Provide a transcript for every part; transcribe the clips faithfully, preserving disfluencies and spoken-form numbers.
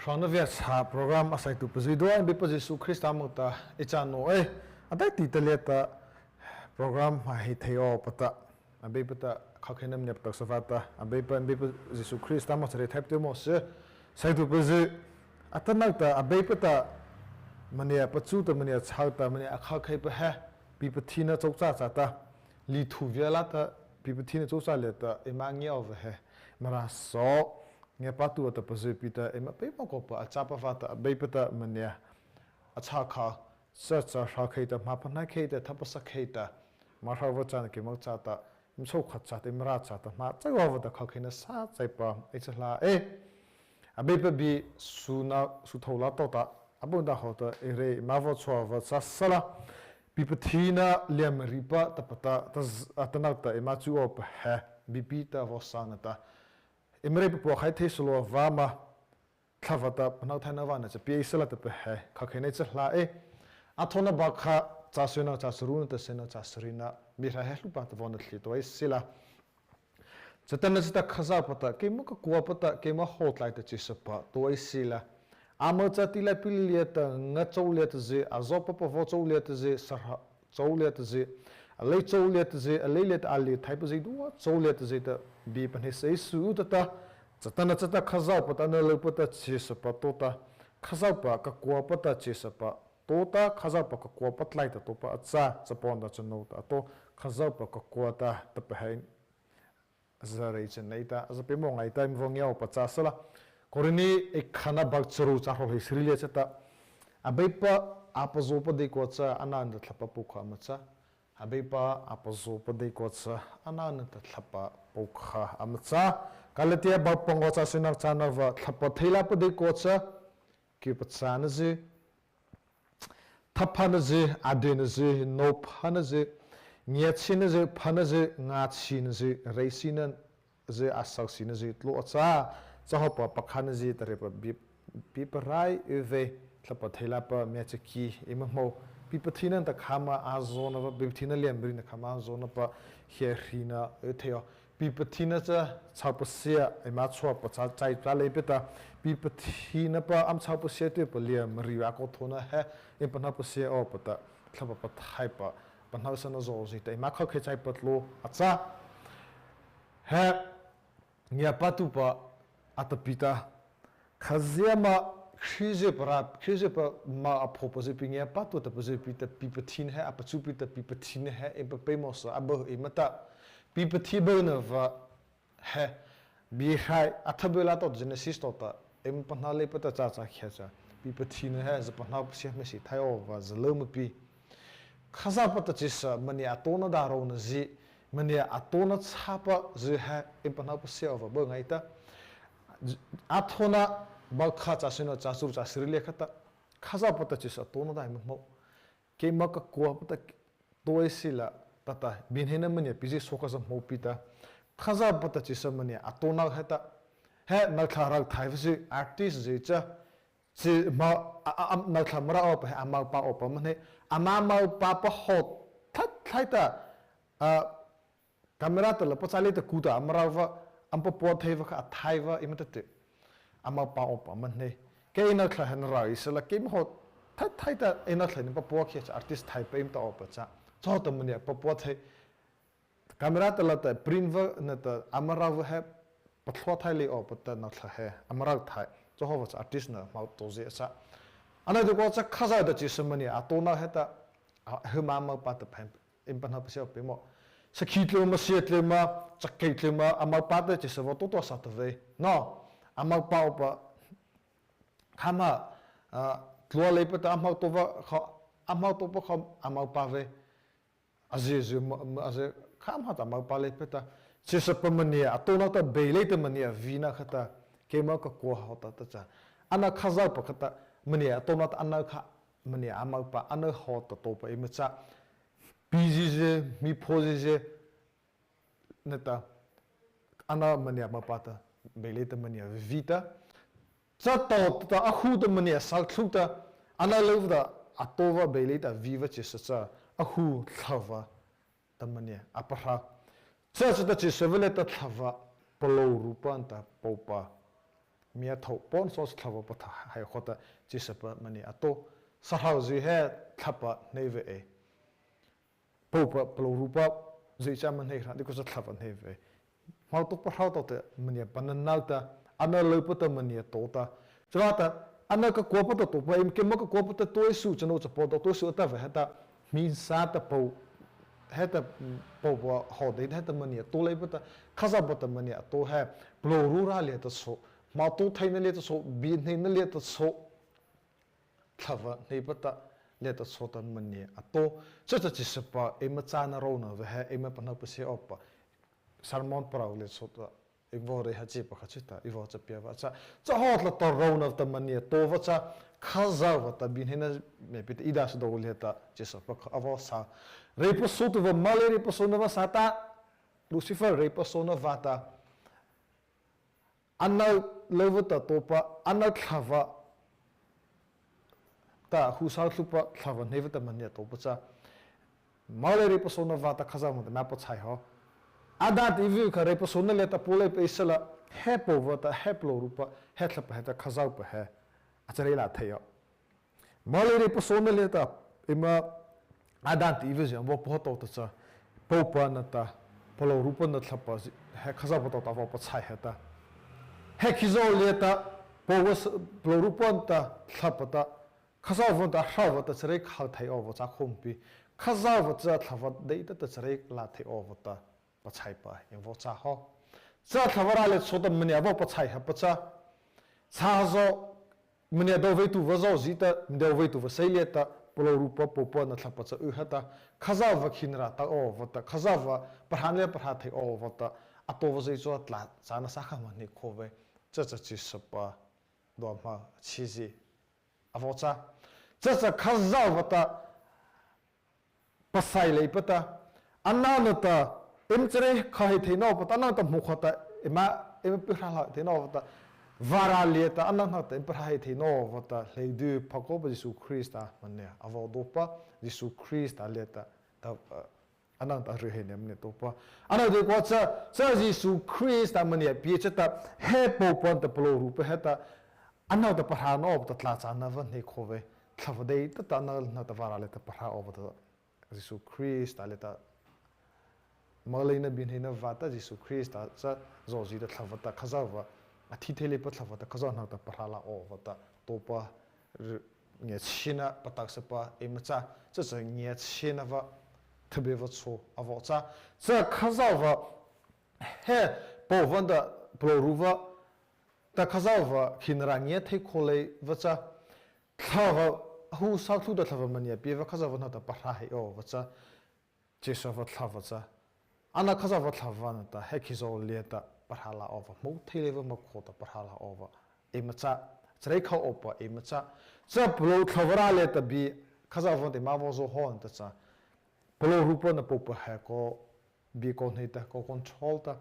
Pangna via sa program a saituhpa zydua, Abeipa Zisu Krista moh ta ei cha naoh ei. A daihti ta liata program a hei thei awpa ta, Abeipa ta khokheina maniah patosa vâta, Abeipa, Abeipa Zisu Krista moh cha reithaipa tyh mawh sy. Saituhpa zy, atanoh ta Abeipa ta maniah pachu ta, maniah chho ta, maniah a khokheipa he, pipathina chô cha chata, lythu via la ta, pipathina chô cha liata eima ngia awpa he, Mara saw, ngiapâtuhpa ta pazy pi ta, eima peimawh kawpa a châpa vâta, Abeipa ta maniah a châ kha, cha cha hra khei ta, hmâpa hnai khei ta, thapasa khei ta, Mara hroh vâ châna keimo châta, eima chhôhkha châta, eima râh châta, hmâ chaipa vâta khokheina sa chaipa ei cha hla ei. Abeipa bie su na, su thôh la tawhta, a buna hawhta ei reih ma vaw chhuah vâ châ sala, pipathina liamaripa tahpa ta, ta z-, atanoh ta eima chu awpa he, biepi ta vaw sa na ta, eima reih papua khai thei sala vâ ma, Thlahpa ta pahno thaina vâna cha pie ei sala tahpa he, khokheina ei cha hla ei. Athôhna Bakha, châ syno, châ charu nata syno, châ sari na, Biehrai he hluhpa ta vaw na thlie tua ei sila. Chatanachata Khazohpa ta, keimo kakuapa ta, keimo hawh tlai ta chyhsapa tua ei sila. Âmo cha tilaipi liata, nga chô liata zy, a zawpa pavaw chô liata zy, sahra chô liata zy, alei chô liata zy, alei liata a ly thaipa zydua chô liata zy ta, bie pahneisa ei su u tah ta, chatanachata Khazohpa ta, ano lyupa ta chyhsapa tao ta, Khazohpa kakuapa ta chyhsapa tao ta, Khazohpa kakuapa tlai ta taopa a châ, chapaw nata chanô ta a tao, Khazohpa kakua ta tahpa he, a za reih cha nei ta, a za peimawh ngaita, eima vaw ngia awpa châ sala. Korinthi ei khana bâ charu, châ hrawh hleisari liata chata, Abeipa a pazaopa deikua cha, ano nata thlahpa pôhkha ama châ. Abeipa a pazaopa deikua cha, ano nata thlahpa pôhkha ama châ. Galatia bâ pangawh, châ syno, châ nata, thlahpa theilâpa deikua cha, kyhpachâna zy, thaphana zy, adyhna zy, naophana zy, ngiachhiena zy, phana zy, ngâchhihna zy, reisina zy, asaksina zy tlao a châ. Chahawhpa pakhana zy ta reipa bie, biepa rai y vei, thlahpa theilâpa miachaki eima hmô. Pipathina nata khâ ma a zawna vâ, pipathina liamari nata khâ ma a zawna pa, hiahri na y thei aw. Pipathina cha chhopasia eima chhuahpa cha chaipa leipa ta, pipathina pa ama chhopasia tyhpa liamari a kaw thôhna he, eima pahnopasia awpa ta, Thlahpa Pathaihpa pahnosana zawhzi ta eima khokhei chaipa tlao a châ. He, ngiapâtuhpa a tahpa ta, khazia ma, Krizyhpa ra, Krizyhpa ma a phaohpa zy pi, ngiapâtuhpa tahpa zy pi ta, pipathina he a pachupa ta, pipathina he eima peimawhsa a byuh ei ma ta, pipathi byuhna vâ he, Biehrai a thabyuh lâ tawhta, Genesis tawhta, eima pahno leipa ta châ châ khiah cha, pipathina he za pahnopasia hmeiseih thai awpa za lâ ma pi. Khazohpa ta chyhsa maniah a taona dâh rônah zy, maniah a taona châpa zy he eima pahnopasia awpa byuh ngaita. Athôhna Bakha, châ syno, châ charu, châ sari liata khata, Khazohpa ta chyhsa a taona dâh eima hmô. Keima kakuapa ta tao ei sila, tah ta, biehneina maniah pie zy sawkha za hmô pi ta, Khazohpa ta chyhsa maniah a taona he ta, he nothlah râh thaipa zy, artist zy cha, chi ma, a, a, a, nothlah Mara awpa he ama pahnopa awpa ama hnei, ama pahnopa pa hawh thai, thai ta, a, camera tala pachâ lei ta ku ta ama râh vâ, ama papua thei vâ kha a thai vâ eima tah teh, ama pahnopa awpa ama hnei. Kei nothlah he na râh ei sala, keima hawh thai, thai ta ei nothlah na papua khiah cha artist thaipa eima tah awpa châ. Chahawhta maniah papua thei, camera tala ta print vâ nata ama râh vâ he, patlua thai lei awpa ta nothlah he ama râh thai. Chahawhpa cha artist na hmô tao zy a châ. Ano deikua cha Khazoh ta chyhsa maniah a taona he ta, a, he ama pahnopa ta pahno, eima pahnopasia awpa peimawh. Sakhi tlyma, sia tlyma, chakei tlyma, ama pahnopa ta chyhsa vaw tao tao sa ta vei. No, ama pahnopa awpa, khâ ma, a, tlua leipa ta ama pahnopa awpa kha, ama pahnopa awpa kha ama pahnopa vei. A zie zie ma, ma, a zie khâ ma ta ama pahnopa leipa ta. Chyhsapa maniah a taona ta beih lei ta maniah a vy na khata, keima kakua hawhta ta châ. Ano Khazohpa khata, maniah a taona ta ano khâ, maniah ama pahnopa, ano hawhta taopa eima châ. Pi zy zy, mi phaoh zy zy, nata, ano maniah ama pahnopa ta, beih lei ta maniah a vy ta. Cha tao ta, a hu ta maniah a sak thlu ta, ano lyu ta, a tao vâ beih lei ta a vy vâ chyhsa cha, a hu thla vâ ta maniah a pahra. Cha chata chyhsa vâ lei ta thla vâ, palôh rupa nata pôhpa miathôh pôh so Thlahpa Pathaih hei khata, chyhsapa maniah a tao. Sahrozy he Thlahpa hnei vei. Pôhpa palôhrupa zy cha ama hnei hra, deikua cha Thlahpa hnei vei. Hmo to pahrâ to te maniah panano ta, ano lyupa ta maniah tao ta. Chavâta, ano kakuapa ta taopa, eima keimo kakuapa ta tao ei su, chanô chapaw ta tao ei su a tah vei heta, hmeiseih ta pôh, heta, pôhpa hawh dei heta maniah tao leipa ta, Khazohpa ta maniah a tao he, palôhru râh liata chhao, hmo to theina liata chhao, bie hneina liata chhao, Thlahpa hneipa ta liata chhao ta maniah a tao. Chacha chyhsapa, eima châna rônah vei he, eima pahno pasia awpa sermon parao liata chhao ta, eima vaw rei ha chi pakha chi ta, ei vaw cha pie vei cha. Cha hawhta rônah ta maniah tao vei cha, Khazohpa ta bie hneina miapi ta ei dâh su do liata, chyhsapa kha a vaw sa. Reipasaotuhpa, molei reipasaona vâta, Lucifer reipasaona vâta, ano lyupa ta taopa, ano Thlahpa ta, husaotuhpa Thlahpa hneipa ta maniah taopa cha, molei reipasaona vâta Khazohpa ta eima pachhaih haw. Adam nata Ivi kha reipasaona liata pôh leipa ei sala, he pôhpa ta, he palôhrupa, he Thlahpa heta Khazohpa he a chareih la thei aw. Molei reipasaona liata, eima Adam nata Ivi zy a vaw pôh tao ta cha, pôhpa nata, palôhrupa nata Thlahpa zy, he Khazohpa tao ta a vaw pachhaih heta, he khizaw liata, pôhpa, palôhrupa nata Thlahpa ta, Khazohpa ta hropa ta chareih khao thei awpa châ khao pi. Khazohpa cha Thlahpa deita ta chareih la thei awpa ta pachhaihpa ei vaw châ haw. Cha Thlahpa râh liata chhao ta maniah a vaw pachhaih hapa cha, cha zo, maniah do veituhpa zo zy ta, maniah do veituhpa sei liata, palôhrupa, pôhpa nata Thlahpa cha y heta, Khazohpa khinarâh tao awpa ta, Khazohpa pahrâna liata pahrâ thei awpa ta, a taopa zy chô tlâh châna sa kha ma hnei khao vei. Chacha chyhsapa, dua ma chi zy a vaw châ. Chacha Khazohpa ta pasai leipa ta, ano nata, eima chareih khao hei thei nawpa ta, ano nata hmô khao ta, eima, eima pie hra hlah thei nawpa ta, vârâh liata, ano nata eima pie hra hei thei nawpa ta, hleidyupa khopa Zisu Krista maniah a vaw dopa, Zisu Krista liata, ta, ano nata ry hei na maniah dopa. Ano deikua cha, cha Zisu Krista maniah pie chata, he pôhpa nata palôhrupa heta, ano nata pahrâ nawpa ta tlâh châna vâ hnei khao vei. Thlahpa deita ta ano nata vârâh liata pahrâ awpa ta, Zisu Krista liata, moleina bie hneina vâta Zisu Krista cha zawhzi ta Thlahpa ta Khazohpa, a thi thei leipa Thlahpa ta Khazohpa nata pahrâ la awpa ta, taopa, r-, ngiachhiena pataksapa eima châ, chacha ngiachhiena vâ, thaby vâ chhao a vaw châ, cha Khazohpa, he pôhpa nata palôhrupa ta Khazohpa khinarâh ngia thei khao leipa cha, Thlahpa, husaotuhpa ta Thlahpa maniah pie vâ Khazohpa nata pahrâ hei awpa cha, chyhsapa Thlahpa cha, ano Khazohpa Thlahpa nata he khizaw liata pahrâ la awpa, hmô thei leipa ma khao ta pahrâ la awpa eima châ, chareih khao awpa eima châ, cha palôh Thlahpa râh liata bie, Khazohpa ta eima vaw zo haw nata cha, palôhrupa nata pôhpa he kaw, bie kaw hnei ta, kaw control ta,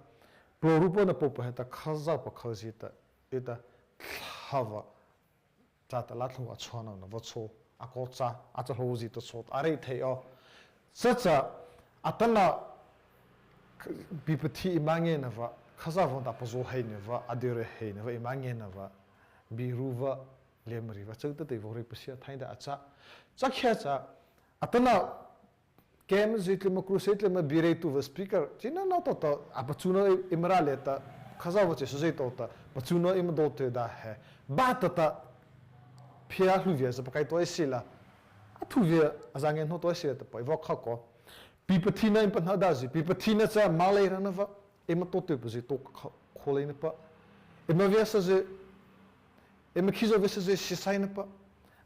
palôhrupa nata pôhpa heta Khazohpa khazia ta, ei ta, Thlahpa châta lâthlôh a chhao no na vâ chhao, a kaw châ, a chalôh zy ta chhao, a reih thei aw. Chacha, atanoh, pipathi eima ngiana vâ, Khazohpa ta pazo heina vâ, a dyuh rei heina vâ, eima ngiana vâ, biru vâ, liamari vâ, chô ta tei vaw reipasia thei ta a châ. Chakhia cha, atanoh, camp zy tlyma, crusade tlyma, bie reituhpa speaker, chi no no to to, a pachuna eima râh liata, Khazohpa chyhsa zy to ta, pachuna eima do tei da he. Bâ ta ta, phia hluh via za pakhy to ei sila. A thu via, a za ngia no to ei sila ta pai, vaw kha kaw. Pipathina eima pahno da zy, pipathina cha molei râh na vâ, eima to tei pa zy to kha, khao leina pa. Eima viasa zy, eima khizaw viasa zy sisaina pa.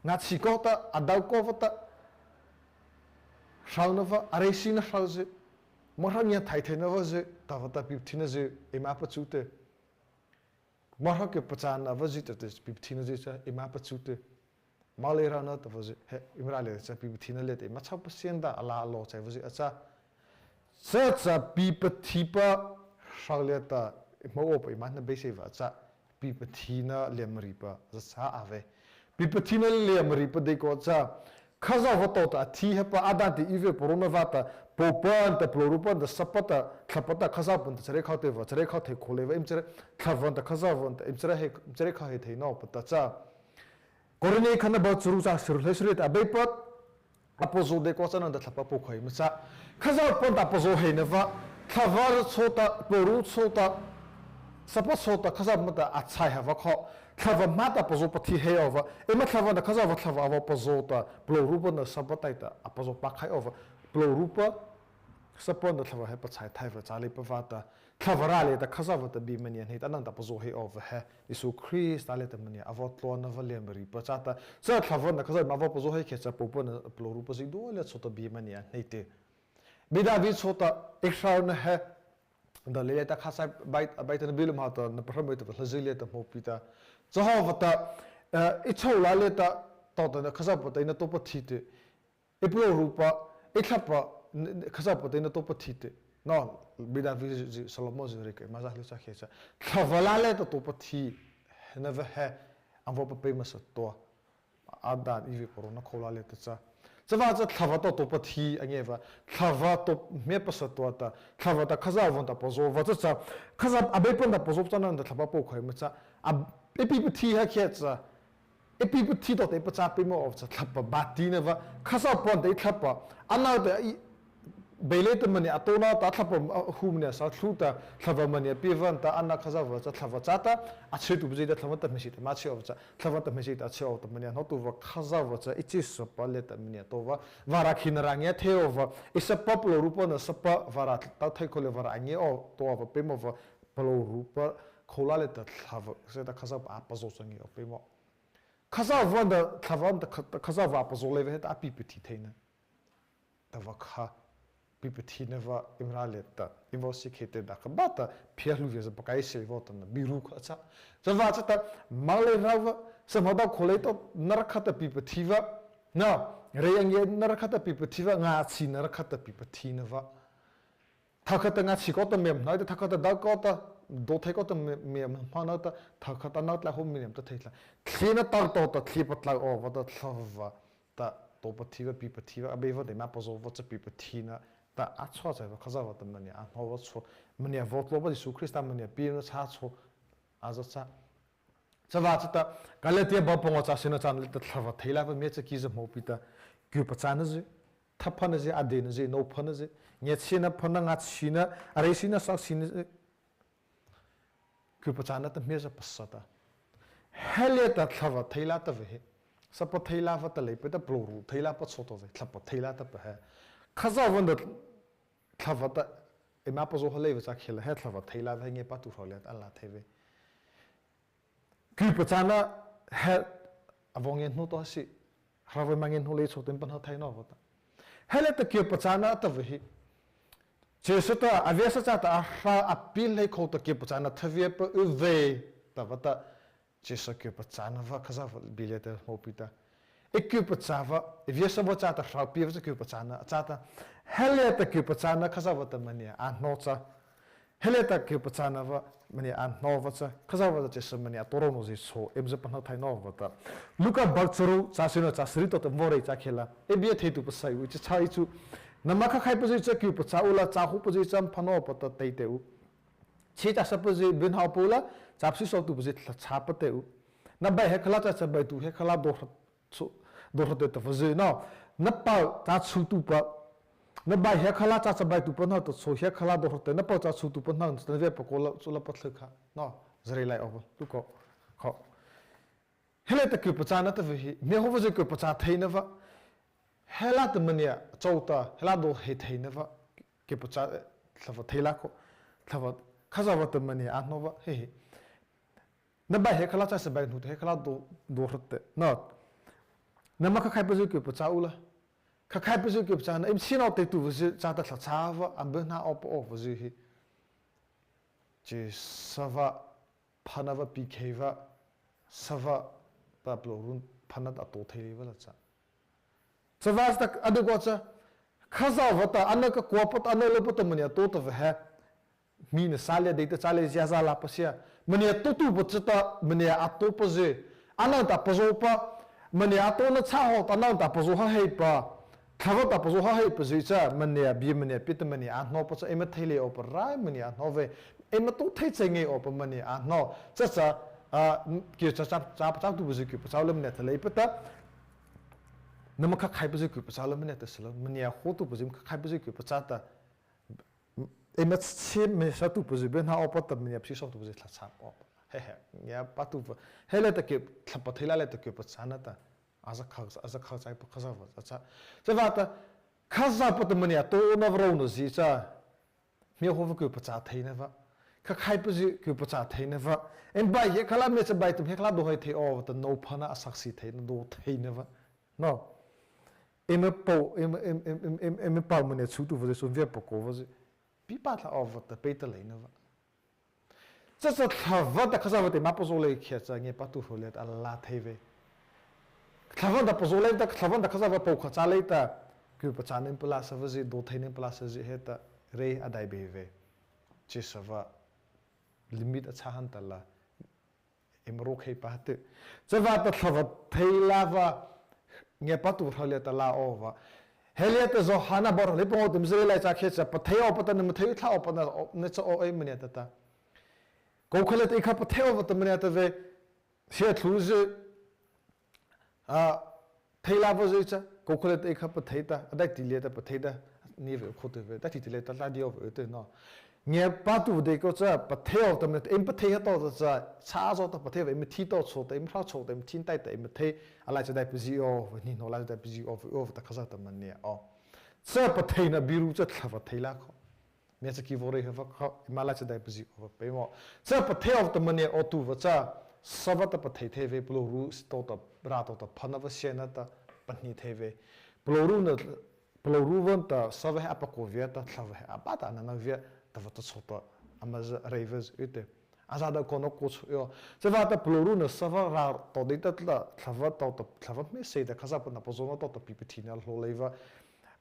Ngâchhih kaw ta, a dao kaw vâ ta, hroh na vâ, a reisina hroh zy, ma hroh ngia thai theina vâ zy, tahpa ta pipathina zy, eima pachu tei. Ma hroh kei pachâna vâ zy ta tei, pipathina zy cha, eima pachu tei. Molei râh na tahpa zy, he, eima râh liata cha, pipathina liata, eima châ pasia ta, a lâ a lô chai vâ zy a châ. Chacha pipathipa hroh liata, eima awpa, eima na beisei vâ cha, pipathina liamaripa za châ a vei. Pipathina liamaripa deikua cha, Khazohpa to ta a thi hapa Adam nata Ivi paraona vâta, Pôhpa nata, Palôhrupa nata, Sapa ta, Thlahpa ta, Khazohpa nata chariah khao thei va, chariah khao thei khao leipa eima chariah, Thlahpa nata Khazohpa nata eima chariah he, chariah khao heih thei nawpa ta cha. Korinthi khatna bu charu, châ syr hlei syr ta, Abeipa a pazao deikua cha nata Thlahpa pôhkha ei ma cha. Khazohpa nata a pazao heih na va, Thlahpa chô ta, Palôhrupa chô ta, Sapa chô ta, Khazohpa ta a chai ha va kho. Thlahpa ma ta pazao pathi heih aw va. Eima Thlahpa nata Khazohpa Thlahpa a vaw pazao ta, Palôhrupa nata Sapa taihta a pazao pakhai aw va. Palôhrupa, Sapa nata Thlahpa he pachai thai va, châ leipa vâta. Thlahpa râh liata Khazohpa ta bie maniah hnei ta, a nata pazao heih aw va he. Zisu Krista liata maniah a vaw tlôna va liamaripa chata. Cha Thlahpa nata Khazohpa ma vaw pazao heih khiah cha Pôhpa nata Palôhrupa zydua liata chô ta bie maniah hnei teh. Bie Dâvi chô ta, Israel na he, da lei liata khâ sai bai, bai ta na bie lymâ ta, na pahra bai ta, hlazy liata hmô pi ta. Cha hawhpa ta, eh, ei chô lâ liata, to ta na Khazohpa ta eina tao pathi teh. Ei Palôhrupa, ei Thlahpa, n-, n-, Khazohpa ta eina tao pathi teh. No, Bie Dâvi zy, zy, Solomon zy rei kei ma za hlei sa khei sa. Thlahpa lâ liata tao pathi, na va he, a vaw papeimawh sa tua. Adam Ivi paraona khao lâ liata cha. Chavâta cha Thlahpa ta tao pathi a ngia va. Thlahpa ta hmia pasa tua ta. Thlahpa ta Khazohpa ta pazao va cha cha. Khazohpa Abeipa ta pazao cha nata Thlahpa pôhkha ei ma cha. A, ei pi pathi ha khiah cha. Ei pi pathi to ta ei pachâ peimawh aw cha Thlahpa bâti na va. Khazohpa ta ei Thlahpa. A nata ei, bei liata maniah a taona ta Thlahpa, a, hu maniah sa thlu ta Thlahpa maniah pie va ta a na Khazohpa cha Thlahpa chata. A chhituhpazy ta Thlahpa ta hmeiseih ta eima chhi aw va cha. Thlahpa ta hmeiseih ta a chhi aw ta maniah hnawtuhpa Khazohpa cha ei chyhsapa liata maniah tao va. Vârâh khinarâh ngia thei aw va. Ei Sapa Palôhrupa nata Sapa vârâh tao thei khao lei vârâh a ngia aw, tao va peimawh va. Palôhrupa khao lâ liata Thlahpa, seta Khazohpa a pazao cha ngia aw peimawh. Khazohpa ta, Thlahpa ta, Kha-, Khazohpa a pazao leipa heta a pi pathi theina. Ta va kha, pi pathi na va, eima râh liata, eima vaw sie khei teh da kha ba ta, phia hluh viasa pakai sei vaw ta na, biru kha cha. Chavâta cha ta, mâ lei rao va, sa ma da khao lei to, na rakha ta pi pathi va. Na, rei a ngia na rakha ta pi pathi va, ngâchhihna rakha ta pi pathi na va. Thokha ta ngâchhih kaw ta miah hmâ na ta, thokha ta do kaw ta, do thei kaw ta mi-, miah hmâ na ta, thokha ta na tlai hawh miah ta thei tlai. Thlie na ta to ta, thlie patlai aw va ta, Thlahpa ta tao pathi va, pi pathi va, Abeipa ta eima pazao va cha pi pathi na, ta a chhao chai va, Khazohpa ta maniah a hnao va chhao, maniah vaw tlô va Zisu Krista maniah pie na cha chhao, a za cha. Chavâta cha ta, Galatia bu pangawh châ syno châ na liata Thlahpa theilâpa miah cha ki za hmô pi ta, kyhpachâna zy, thaphana zy, adona zy, nôphana zy, ngiachhiena phana, ngâchhihna, areisina, saksina zy, kyhpachâna ta miah za pasa ta. He liata Thlahpa theilâ ta va he. Sapa theilâ va ta leipa ta Palôhrupa theilâpa chhao ta va he. Thlahpa theilâ ta pa he. Khazohpa ta Thlahpa ta eima pazao ha lei va cha khei la he Thlahpa theilâ va he ngiapâtuh hro liata a la thei va. Kyhpachâna he a vaw ngia hnoh to ha sy, hra va ma ngia hnoh lei chô ta eima pahno thei nawpa ta. He liata kyhpachâna ta va he. Chyhsa ta a viasa châta a hra a pie lei khô ta kyhpachâna tha viapa y vei ta va ta. Chyhsa kyhpachâna va Khazohpa bie liata hmô pi ta. Ei kyhpachâ va, ei viasa va châta hra pie va cha kyhpachâna châta. He liata kyhpachâna Khazohpa ta maniah a hno cha. He liata kyhpachâna va maniah a hno va cha, Khazohpa ta chyhsa maniah a tao rônah zy chhao, eima za pahno thei nawpa ta. Luka bu charu, châ syno châ sari to ta vaw rei cha khei la. Ei bie theituhpa sai u, ei cha chhai chu. Nama khakhaipazy cha kyhpachâ u la, châ hawhpazy cha pahno pa ta tei teh u. Chhi châ sapazy byhnâ aw pua u la, châ pasi sawtuhpazy tha chhâ pa teh u. Na bai hiakha la châ chabaituh hiakha la do hra chô, do hra teh tahpa zy no. Na pao châ chutuhpa, na bai hiakha la châ chabaituhpa hnohta chô hiakha la do hra teh, na pao châ chutuhpa hnohta na viapa kaw la, chô la pathlu kha. No, zarei lai awpa, tu kaw, kaw. He liata kyhpachâna ta va he, miah hawhpazy kyhpachâ theina va. He liata maniah chô ta, he liata do he theina va. Kyhpachâ, Thlahpa theilâ kaw, Thlahpa, Khazohpa ta maniah a hno va, he he. Na bai hiakha la châ chabaituh ta hiakha la do, do hra teh. No. Nama khakhaipazy kyhpachâ u la. Khakhaipazy kyhpachâna, eima chhihna aw teh tuhpazy châta tha chhâ va, ama byhnâ awpa awpazy he. Chyhsa va, phana va pie khei va, sapa va, Palôhrupa phana ta a tao thei leipa la cha. Chavâta cha ta a dei kaw cha, Khazohpa ta ano kha kuapa ta ano leipa ta maniah a tao ta va he. Hmiena sâh liata deita châ lei zy a za la pasia. Maniah a tao tuhpa chata, maniah a taopazy. Ano ta pazao pa, maniah a taona châ haw ta, ano ta pazao ha heihpa, Thlahpa ta pazao ha heihpa zy cha, maniah bie maniah pie ta maniah a hnawpa cha, eima thei lei awpa rai maniah a hnawh vei, eima tao thei chei ngei awpa maniah a hnawh. Cha cha, ah, kei cha cha cha pachâtuhpazy kei pachâ lei maniah ta leipa ta, nama khakhaipazy kei pachâ lei maniah ta sala, maniah khotuhpazy khakhaipazy kei pachâ ta, eima chi mei satuhpazy bie na awpa ta maniah phi satuhpazy thlahchhâ awpa. He he, ngiapâtuhpa. He liata kei Thlahpa theilâ liata kei pachâna ta, a za kha, a za kha chaipa Khazohpa a châ. Chavâta, Khazohpa ta maniah taona va rônahzy cha, hmiathôhpa kei pachâ theina vâ, khakhaipazy kei pachâ theina vâ, eima bai he khala mei cha bai tum he khala do hai thei awpa ta, nôpona a saksi theina do theina vâ. No. Eima pao, eima, eima, eima, eima, eima pao maniah chutuhpazy, sum via pakaopazy, pipatla awpa ta pie ta leina vâ. Cha cha Thlahpa ta Khazohpa ta eima pazao lei khei cha ngiapâtuhpa liata a lâ thei vei. Thlahpa ta pazao lei ta, Thlahpa ta Khazohpa pôhkha châ lei ta, kei pachâna eima palâsa vâzy, do theina eima palâsazy heta, rei a dai bei vei. Chisapa, limit a châ hana ta la, eima rao khei pa hih. Chavâta Thlahpa theilâ vâ, ngiapâtuhpa liata lâ awpa. He liata Zawhana bu hrawh pangawh ta eima zy lei châ khei cha, pathei awpa ta nama thei thei awpa na, na châ aw ei maniah ta ta. Kô kha liata ei kha pathei awpa ta maniah ta vei, sia tluzy, ah, theilâ vâzy cha, kô kha liata ei kha pathei ta, a daihti liata pathei ta, ni vei khotuh vei, daihti liata la di awpa te no. Ngiapâtuhpa deikua cha, pathei awpa ta maniah, eima pathei ha tawhta cha, cha zo ta pathei vei, eima thi tawh chô ta, eima hra chô ta, eima thi tai ta, eima thei, a laichadaipazy awpa, ni no laichadaipazy awpa, awpa ta Khazohpa ta maniah aw. Cha patheina biru cha Thlahpa theilâ kha. Mia cha kei vaw rei ha vâ kha, eima laichadaipazy awpa peimawh. Cha pathei awpa ta maniah awtuhpa cha, sapa ta pathei thei vei, palôhru tawhta, râh tawhta phana vâ siana ta, pahnie thei vei. Palôhru na, palôhru vâta sapa he a pakaopa via ta, Thlahpa he a pata a nano via, tahpa ta chô ta, ama za rei vâzy te. A za da kô no kô chô yo. Chavâta palôhru na sapa râh tawhta deita tla, Thlahpa tawhta, Thlahpa hmeiseih ta Khazohpa na pazao na tawhta pi pathina hlaw lei vâ.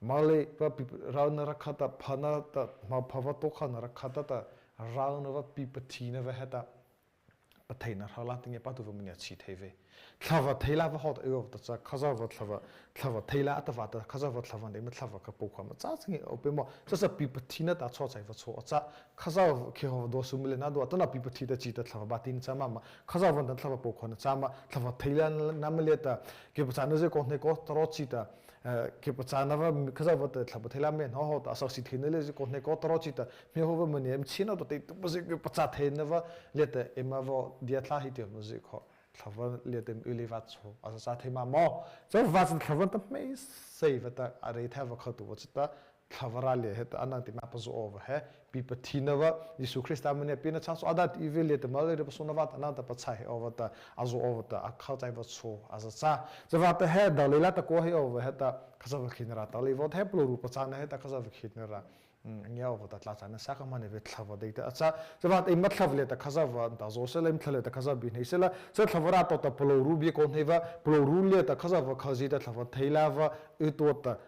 Moleipa pi, râh na rakha ta, phana ta, ma pha vâ tao kha na rakha ta ta, râh na vâ pi pathina vâ heta, patheina hlaw lâ ta ngiapâtuhpa maniah chi thei vei. Thlahpa theilâ vâ hawhta ei awpa ta cha, Khazohpa Thlahpa, Thlahpa theilâ a tahpa ta, Khazohpa Thlahpa na eima Thlahpa kha pôhkha ma châ cha ngiah awpa peimawh. Cha cha pi pathina ta chô chaipa chô a châ, Khazohpa kei hawhpa do su ma lei na do, atanoh pi pathi ta chi ta Thlahpa bâti na châ ma ma, Khazohpa ta Thlahpa pôhkha na châ ma, Thlahpa theilâ nama liata, kei pachânazy kaw hnei kaw taro chi ta, eh, kei pachâna vâ, Khazohpa ta Thlahpa theilâ mei no hawhta, a saksi theina leizy kaw hnei kaw taro chi ta, hmiathôhpa maniah eima chhihna tawhta, tupazy kei pachâ theina vâ, liata eima vaw dia tla hi ti mazy kha, Thlahpa liata eima y lei vâ chô, a za châ thei ma maw. Chavâta Thlahpa ta hmeiseih vâta, a rei thei vâ khotuhpa cha ta, Thlahpa râh liata heta, a nano ta eima pazao awpa he, pi pathina vâ, Zisu Krista maniah pie na châ chô, a daihti vei liata molei rei pasona vâta, a nano ta pachâ he awpa ta, a zao awpa ta, a khâ chai vâ chô, a za châ. Chavâta he, Dalai Lama ta kaw he awpa heta, Khazohpa khinarâh ta lei vaw he, palôhru pachâna heta, Khazohpa khinarâh, mm, ngiah awpa ta tla châna sa kha ma ne vei Thlahpa deita a châ. Chavâta eima Thlahpa liata Khazohpa ta zao sala, eima Thlahpa liata Khazohpa bie hnei sala. Cha Thlahpa râh tawhta palôhru bie kaw hnei vâ, palôhru liata Khazohpa khazy ta Thlahpa theilâ vâ, y tawhta,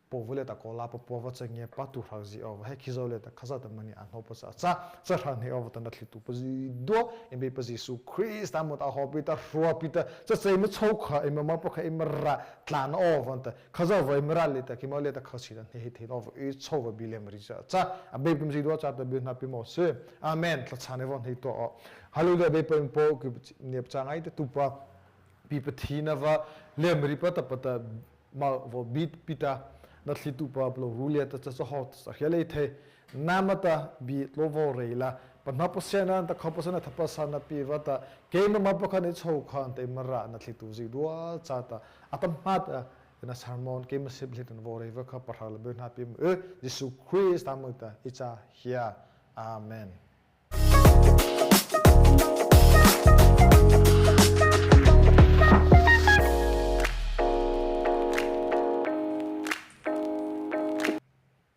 pôhpa liata kaw lâ papua vâ cha ngiapâtuhpazy awpa he khizaw liata Khazohpa ta maniah a hnawpa cha a châ. Cha râh hnei awpa ta nathlietuhpazy zydua, eima Beipa Zisu Krista moh ta a hawhpi ta, hropi ta, cha cha eima chhôhkha, eima mopakha, eima râh tlâna awpa ta, Khazohpa eima râh liata, keimo liata khâchhihna hnei hei theina awpa ei chhôhpa bie Lamari cha a châ. Abeipa eima zydua châta byhnâ pie mawh sy. Amen. Thlahchhâna vaw hnei tua aw. Hallelujah, Abeipa eima Paw, kei ngiapâ châ ngaitatuhpa, pi pathina vâ, Lamaripa tahpa ta, ma vaw bie pie ta, nathlietuhpa palôhru liata cha cha hawhta cha hia lei thei, nama ta bie tlô vaw reih la, pahno pasiana ta khâpa sâna thapasâna pie vâta, keima mopakha na chhôhkha ta eima râh nathlietuhpazy zydua châta, atahmâ ta, na sermon keima sip liata na vaw reih vâ kha pahrâ la byhnâ pie mawh, Zisu Krista moh ta ei cha hia. Amen.